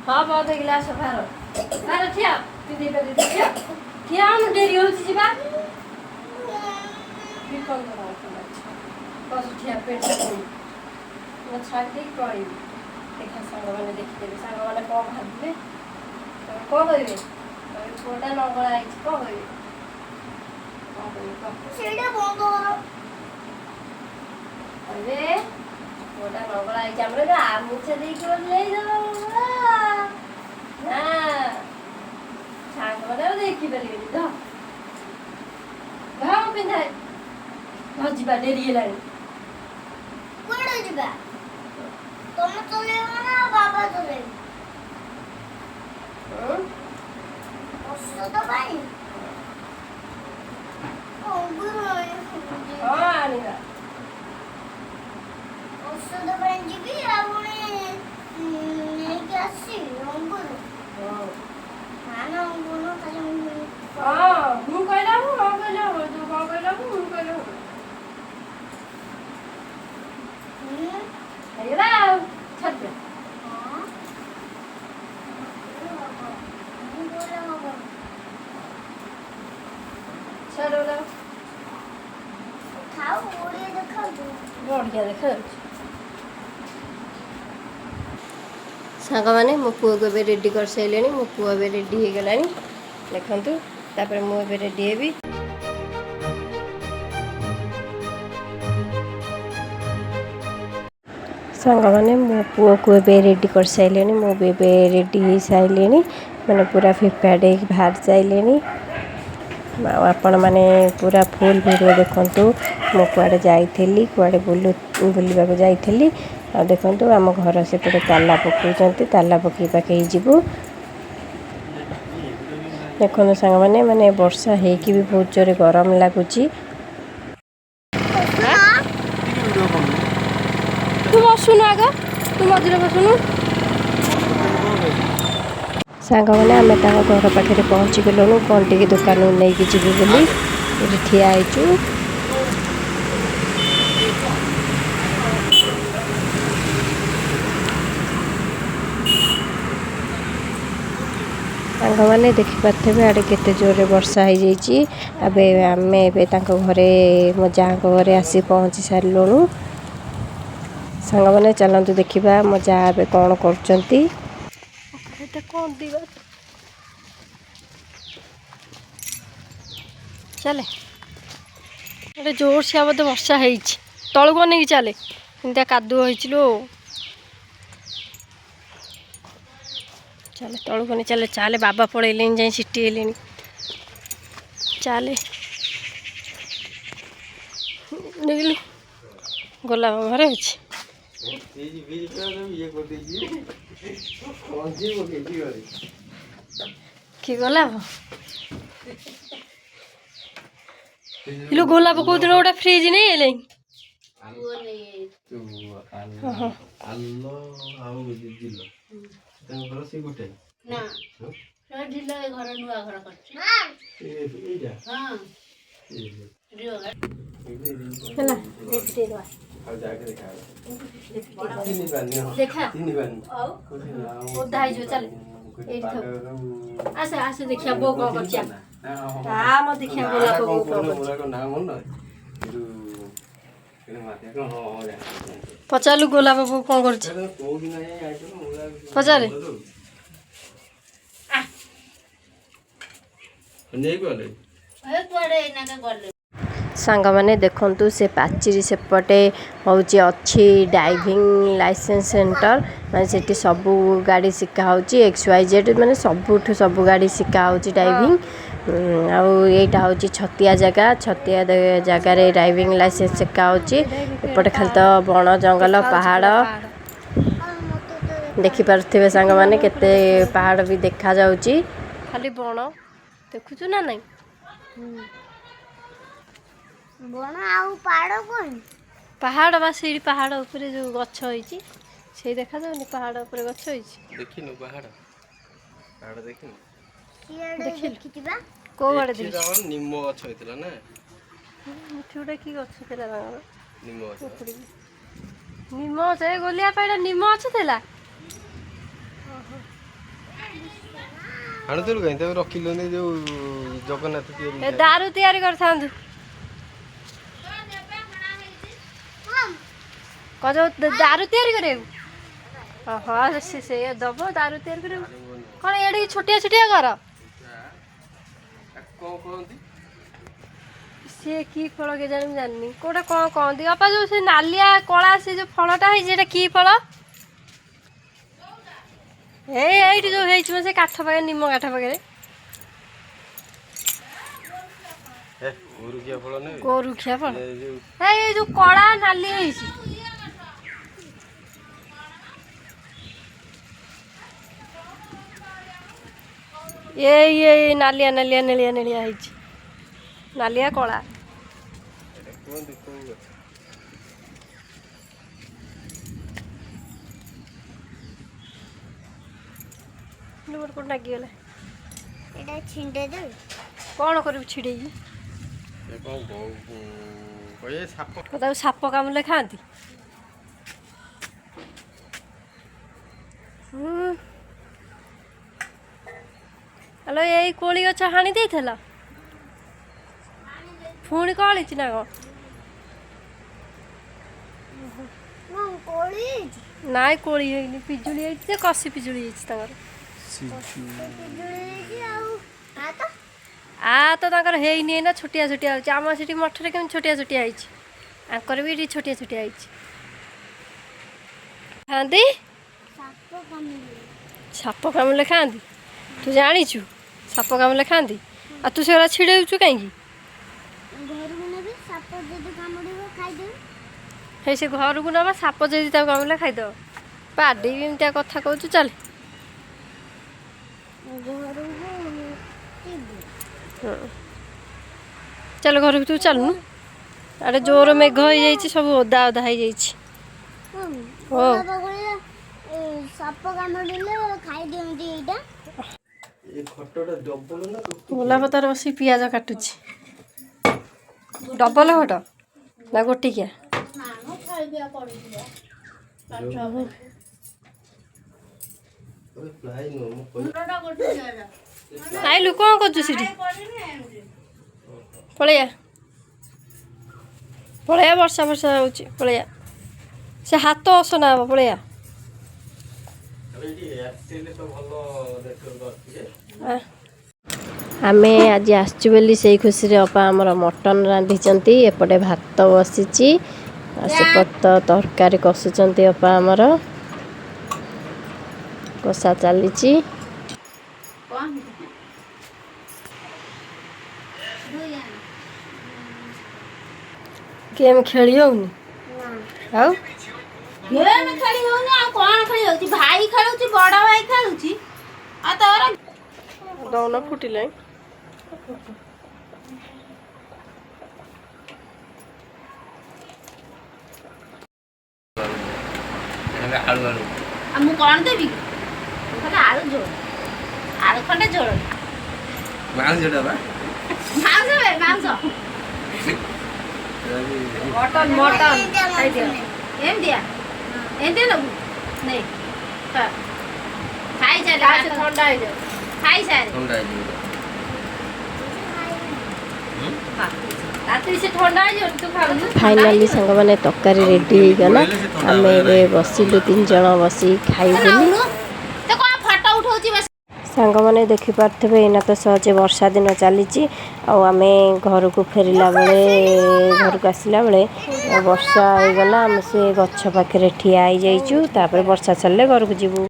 ହଁ, ବନ୍ଦ ହେଇଗଲା। ଆସ, ବାହାର ବାହାର, ଠିଆ ପିନ୍ଧେଇ ପାରିବି। ଠିଆ ଠିଆ, ଆମ ଡେରି ହଉଛି, ଯିବା। ବସ, ଠିଆ। ପେଟ ମୁଁ ଛାଡ଼ି ଦେଇକି ପଳେଇବି। ଦେଖିବା, ସାଙ୍ଗମାନେ ଦେଖିଦେବେ, ସାଙ୍ଗମାନେ କ'ଣ ଭାବିବେ? କ'ଣ କହିବେ? କହିବେ ପୁଅଟା ନଙ୍ଗଳା ହେଇଛି। କ'ଣ କହିବେ? କ'ଣ କହିବେ କହ? ସେଇଟା ବନ୍ଦ କର। କହିବେ ପୁଅଟା ନଙ୍ଗଳା ହେଇଛି। ଆମର ଗାମୁଛା ଦେଇକି ଓହ୍ଲେଇ ଦବ ନା, ସାଙ୍ଗମାନେ ଆଉ ଦେଖିପାରିବେନି। ଧ ଧର, ମୁଁ ପିନ୍ଧାଏ। ଧ, ଯିବା, ଡେରି ହେଲାଣି। କୁଆଡ଼େ ଯିବା? ତମେ ଚଲେଇବ ନା ବାବା ଚଲେଇବେ? ଔଷଧ ପାଇଁ ଅଙ୍ଗୁର। ହଁ, ଆଣିବା। ଔଷଧ ପାଇଁ ଯିବି ଆଉ ପୁଣି ନେଇକି ଆସିବି ଅଙ୍ଗୁର। ହଁ। ନା ନା, ଅଙ୍ଗୁର ଖାଲି ମୁଁ। ହଁ, ମୁଁ କହିଲେ ହବ। ହଁ କହିଲେ ହବ। ତୁ ହଁ କହିଲେ ହବ, ମୁଁ କହିଲେ ହବ। ହେଇଗଲା, ଆଉ ଛାଡ଼ିଦିଅ। ହଁ, ମୁଁ କହିଲେ ହବ। ଛାଡ଼। ଥାଉ, ବଢ଼ିଆ ଦେଖାଯାଉଛି। ବଢ଼ିଆ ଦେଖାଯାଉଛି। ସାଙ୍ଗମାନେ, ମୋ ପୁଅକୁ ଏବେ ରେଡ଼ି କରିସାରିଲେଣି। ମୋ ପୁଅ ଏବେ ରେଡ଼ି ହେଇଗଲାଣି, ଦେଖନ୍ତୁ। ତାପରେ ମୁଁ ଏବେ ରେଡ଼ି ହେବି। ସାଙ୍ଗମାନେ, ମୋ ପୁଅକୁ ଏବେ ରେଡ଼ି କରିସାରିଲେଣି। ମୁଁ ବି ଏବେ ରେଡ଼ି ହେଇସାରିଲିଣି, ମାନେ ପୁରା ପ୍ରିପେୟାର୍ଡ଼ ହେଇକି ବାହାରି ସାରିଲିଣି। ଆଉ ଆପଣମାନେ ପୁରା ଫୁଲ୍ ଭିଡ଼ିଓ ଦେଖନ୍ତୁ, ମୁଁ କୁଆଡ଼େ ଯାଇଥିଲି, କୁଆଡ଼େ ବୁଲିବାକୁ ଯାଇଥିଲି। ଆଉ ଦେଖନ୍ତୁ, ଆମ ଘର ସେପଟେ ତାଲା ପକାଉଛନ୍ତି। ତାଲା ପକେଇ ପାକେଇ ଯିବୁ। ଦେଖନ୍ତୁ ସାଙ୍ଗମାନେ, ମାନେ ବର୍ଷା ହେଇକି ବି ବହୁତ ଜୋରେ ଗରମ ଲାଗୁଛି। ତୁ ବସୁନୁ ଆଗ, ତୁ ମଝିରେ ବସୁନୁ। ସାଙ୍ଗମାନେ, ଆମେ ତାଙ୍କ ଘର ପାଖରେ ପହଞ୍ଚିଗଲୁଣୁ। କ'ଣ ଟିକେ ଦୋକାନକୁ ନେଇକି ଯିବୁ ବୋଲି ଏଠି ଠିଆ ହେଇଛୁ। ସାଙ୍ଗମାନେ, ଦେଖିପାରୁଥିବେ ଆଡ଼େ କେତେ ଜୋରରେ ବର୍ଷା ହେଇଯାଇଛି। ଏବେ ଆମେ ଏବେ ତାଙ୍କ ଘରେ, ମୋ ଯାଆଙ୍କ ଘରେ ଆସି ପହଞ୍ଚି ସାରିଲୁଣୁ। ସାଙ୍ଗମାନେ, ଚାଲନ୍ତୁ ଦେଖିବା ମୋ ଯା ଏବେ କ'ଣ କରୁଛନ୍ତି। କ'ଣ ଦିବା, ଚାଲେ। ଗୋଟେ ଜୋରସିଆ ବୋଧେ ବର୍ଷା ହେଇଛି। ତଳକୁ ଅନେଇକି ଚାଲେ, ଏମିତିଆ କାଦୁଅ ହେଇଛି ଲୋ। ଚାଲେ, ତଳକୁ ଅନେଇ ଚାଲେ, ଚାଲେ। ବାବା ପଳେଇଲେଣି ଯାଇ, ସିଟି ହେଲେଣି। ଚାଲେ। ଦେଖିଲୁ, ଗୋଲାପ ଘରେ ଅଛି। ଫ୍ରିଜ୍ ଫ୍ରିଜ୍ ପୁରା ସବୁ ଇଏ କରିଦେଇଛି, ଖଞ୍ଜି ପକେଇଛି ଘରେ। କି ଗୋଲାପ ଇଲୋ? ଗୋଲାପ କୋଉଦିନ ଗୋଟେ ଫ୍ରିଜ୍ ନେଇ ଆଇଲେଣି। ଯୋଉ ଆଲ ଆଉ ଜିଲ, ତାଙ୍କ ଘର ସେ ଗୋଟେ। ନା, ଢିଲ ଏ ଘର ନୂଆ ଘର କରିଛି। ଏଇଟା? ହଁ। ହେଲା, ଦେଇଦେବା। ଆଉ ଯାକେ ଦେଖା ଚିହ୍ନି ପାରୁନି, ହଁ। ଦେଖା। ଚିହ୍ନି ପାରୁନି। ଆଉ ଓଦା ହେଇଯିବ, ଚାଲେ। ଏଇଠି ଥାଉ। ଆସେ ଆସେ, ଦେଖିବା ବୋଉ କ'ଣ କରୁଛି। ଆ ମ, ଦେଖିବା ଗୋଲାପ ବୋଉ କ'ଣ କରୁଛି। ନାଁ ମନେ ହଁ। ପଚାରିଲୁ ଗୋଲାପ ବୋଉ କ'ଣ କରୁଛି। କୋଉ ଦିନ ଯାଇଥିଲ? ପଚାରେ। ନେଇକି ଗଲେ। ଏ କୁଆଡ଼େ ଏଇନାକେ ଗଲେ। ସାଙ୍ଗମାନେ, ଦେଖନ୍ତୁ, ସେ ପାଚେରୀ ସେପଟେ ହେଉଛି ଅଛି ଡ୍ରାଇଭିଂ ଲାଇସେନ୍ସ ସେଣ୍ଟର। ମାନେ ସେଠି ସବୁ ଗାଡ଼ି ଶିଖା ହେଉଛି, ଏକ୍ସ ୱାଇ ଜେଡ଼୍, ମାନେ ସବୁଠୁ ସବୁ ଗାଡ଼ି ଶିଖା ହେଉଛି ଡ୍ରାଇଭିଂ। ଆଉ ଏଇଟା ହେଉଛି ଛତିଆ ଜାଗା। ଛତିଆ ଜାଗାରେ ଡ୍ରାଇଭିଂ ଲାଇସେନ୍ସ ଶିଖା ହେଉଛି। ଏପଟେ ଖାଲି ତ ବଣ ଜଙ୍ଗଲ, ପାହାଡ଼ ଦେଖିପାରୁଥିବେ ସାଙ୍ଗମାନେ, କେତେ ପାହାଡ଼ ବି ଦେଖାଯାଉଛି। ଖାଲି ବଣ ଦେଖୁଛୁ ନା ନାଇଁ? ବଣ ଆଉ ପାହାଡ଼ କଣ? ପାହାଡ଼ ବା ସେଇଠି, ପାହାଡ଼ ଉପରେ ଯେଉଁ ଗଛ ହେଇଛି, ସେଇ ଦେଖାଯାଉନି? ପାହାଡ଼ ଉପରେ ଗଛ ହେଇଛି। ଦେଖିନୁ ପାହାଡ଼? ପାହାଡ଼ ଦେଖିନୁ? ସିଆଡ଼େ। ଦେଖିଲୁ? ଦେଖିଥିବା। କୋଉ ଆଡ଼େ? ଏଠି ଦେଖିଛୁ? ତ ନିମ ଗଛ ହେଇଥିଲା ନା? ଏଠି ଗୋଟେ କି ଗଛ ଥିଲା ତାଙ୍କର? ନିମ ଗଛ। ଉପୁଡ଼ିକି ନିମ ଗଛ। ଏ ଗୋଲିଆ ପାଇଁ ଏଇଟା ନିମ ଗଛ ଥିଲା। ହାଣୁଥିଲୁ କାହିଁ? ତାକୁ ରଖିଲୁନି ଯୋଉ ଜଗନ୍ନାଥ ତିଆରି ଏ ଦାରୁ ତିଆରି କରିଥାନ୍ତୁ। କଣ ଯୋଉ ଦାରୁ ତିଆରି କରିବାକୁ? ହଁ, ସେ ସେଇଆ ଦବ ଦାରୁ ତିଆରି କରିବାକୁ। କଣ ଏଠିକି ଛୋଟିଆ ଛୋଟିଆ ଘର? ତାକୁ କଣ କହନ୍ତି? ସିଏ କି ଫଳ କେଜାଣି, ମୁଁ ଜାଣିନି କୋଉଟା କଣ କହନ୍ତି। ବାପା, ଯୋଉ ସେ ନାଲିଆ କଳା ସେ ଯୋଉ ଫଳଟା ହେଇଛି, ସେଇଟା କି ଫଳ? ଏଇ ଏଇଠି ଯୋଉ ହେଇଛି ମ, ସେ କାଠ ପାଖରେ, ନିମ କାଠ ପାଖରେ। ହେ, ଗୋରୁଖିଆ ଫଳ ନେବେ। ଗୋରୁଖିଆ ଫଳ? ଏ ଯୋଉ ଏଇ ଯୋଉ କଳା ନାଲି ହେଇଛି। ଏଇ ଏଇ ନାଲିଆ ନାଲିଆ ନେଳିଆ ନେଳିଆ ହେଇଛି, ନାଲିଆ କଳା। ଏଟା କୁହନ୍ତି କୋଉ ଗଛ? ମୋର କୋଉଠି ଲାଗିଗଲା। ଏଇଟା ଛିଣ୍ଡେଇ ଦେବି। କଣ କରିବୁ ଛିଡେଇକି? ଏ କଣ କହିବେ ସାପ। ତାକୁ ସାପ କାମୁଡ଼ିଲେ ଖାଆନ୍ତି। ହୁଁ, ହ୍ୟାଲୋ, ଏଇ କୋଳି ଗଛ ହାଣି ଦେଇଥିଲ, ପୁଣି କଳିଛି ନା କଣ? ମୁଁ କୋଳି ହେଇଛି। ନାଇଁ, କୋଳି ହେଇନି, ପିଜୁଳି ହେଇଛି ଯେ କଷି ପିଜୁଳି ହେଇଛି ତାଙ୍କର। ପିଜୁଳି ହେଇଛି ଆଉ ଆ ତ ଆ ତ ତାଙ୍କର ହେଇନି ଏଇନା, ଛୋଟିଆ ଛୋଟିଆ ହେଉଛି। ଆମ ସେଠି ମଠରେ କେମିତି ଛୋଟିଆ ଛୋଟିଆ ହେଇଛି, ଆଙ୍କର ବି ଏଠି ଛୋଟିଆ ଛୋଟିଆ ହେଇଛି। ଖାଆନ୍ତି? ସାପ କାମୁଡ଼ିଲେ। ସାପ କାମୁଡ଼ିଲେ ଖାଆନ୍ତି? ତୁ ଜାଣିଛୁ ସାପ କାମୁଡ଼ିଲେ ଖାଆନ୍ତି? ଆଉ ତୁ ସେଗୁଡ଼ା ଛିଡ଼େଉଛୁ କାହିଁକି? ଘରକୁ ନେବି, ସାପ ଯଦି କାମୁଡ଼ିବ ଖାଇଦେବି। ହେଇ, ସେ ଘରକୁ ନେବା, ସାପ ଯଦି ତାକୁ କାମୁଡ଼ିଲେ ଖାଇଦେବ। ବାଡ଼େଇ ବି, ଏମିତିଆ କଥା କହୁଛୁ। ଚାଲ। ଘରକୁ ଯିବି। ହଁ, ଚାଲ ଘର ଭିତରକୁ ଚାଲୁନୁ। ଆଡ଼େ ଜୋର ମେଘ ହେଇଯାଇଛି, ସବୁ ଓଦା ଓଦା ହେଇଯାଇଛି। ହଉ। ବାବା କହିଲେ ସାପ କାମୁଡ଼ିଲେ ଖାଇଦିଅନ୍ତି ଏଇଟା। ଏ ଖଟଟା ଡବଲ ନା ଗୋଟିକିଆ? ଗୋଲାପ ତାର ବସି ପିଆଜ କାଟୁଛି। ଡବଲ ଖଟ ନା ଗୋଟିକିଆ? ନା ମ, ଖାଇବିଆ ପଡୁଥିବ। ଓଏ, ପ୍ଲାଇ ନୁହଁ ମୁଁ କହିଲି। ଖଟଟା ଗୋଟିକିଆଟା। ଆଇଲୁ, କ'ଣ କରୁଛୁ ସେଠି? କରିନି ଏମିତି। ପଳେଇଆ, ପଳେଇଆ, ବର୍ଷା ବର୍ଷା ହେଉଛି, ପଳେଇଆ। ସେ ହାତ ଅସନା ହବ, ପଳେଇଆ। ଆରେ ଏଇଠି ଏୟାରଟେଲ ତ ଭଲ ନେଟୱାର୍କ ଆସୁଛି ଯେ। ଆ। ଆମେ ଆଜି ଆସିଛୁ ବୋଲି ସେଇ ଖୁସିରେ ଅପା ଆମର ମଟନ୍ ରାନ୍ଧିଛନ୍ତି। ଏପଟେ ଭାତ ବସିଛି ଆଉ ସେପଟେ ତ ତରକାରୀ କଷୁଛନ୍ତି ଅପା ଆମର, କଷା ଚାଲିଛି। କଣ ଦୁଇ ଆଣ। ଗେମ୍ ଖେଳି ହଉନି ଆଉ? ଗେମ୍ ଖେଳି ହଉନି ଆଉ କଣ ଖେଳି ହଉଛି? ଭାଇ ଖେଳୁଛି, ବଡ ଭାଇ ଖେଳୁଛି ଆଉ ତୋର ଦଉନ, ଫୁଟିଲାଣି। ଆଳୁ ଆଳୁ। ଆଉ ମୁଁ କଣ ଦେବି କି? ମୁଁ ଖାଲି ଆଳୁ ଝୋଳ, ଆଳୁ ଖଣ୍ଡେ ଝୋଳ। ମାଉଁସଟା ବା। ମାଉଁସ ବେ ମାଉଁସ। ମଟନ୍ ମଟନ୍ ଖାଇଦିଅ। ଏମିତିଆ ଏମିତିଆ ନବୁ ନେ, ଖା। ଖାଇସାରେ। ସେ ଥଣ୍ଡା ହେଇଯାଉ। ଖାଇସାରେ। ଥଣ୍ଡା ହେଇଯିବ। ରାତି ସେ ଥଣ୍ଡା ହେଇଯିବ, ତୁ ଖାଉନୁ। ଫାଇନାଲି ସାଙ୍ଗମାନେ, ତରକାରୀ ରେଡ଼ି ହେଇଗଲା। ଆମେ ଏବେ ବସିଲୁ ତିନି ଜଣ ବସି ଖାଇବୁ ବୋଲି। ନଉନୁ ତ କଣ ଫଟୋ ଉଠଉଛି ବସି? ସାଙ୍ଗମାନେ, ଦେଖିପାରୁଥିବେ ଏଇନା ତ ସହଜେ ବର୍ଷା ଦିନ ଚାଲିଛି। ଆଉ ଆମେ ଘରକୁ ଫେରିଲା ବେଳେ, ଘରକୁ ଆସିଲା ବେଳେ ବର୍ଷା ହେଇଗଲା। ଆମେ ସେ ଗଛ ପାଖରେ ଠିଆ ହେଇଯାଇଛୁ, ତାପରେ ବର୍ଷା ଛାଡ଼ିଲେ ଘରକୁ ଯିବୁ।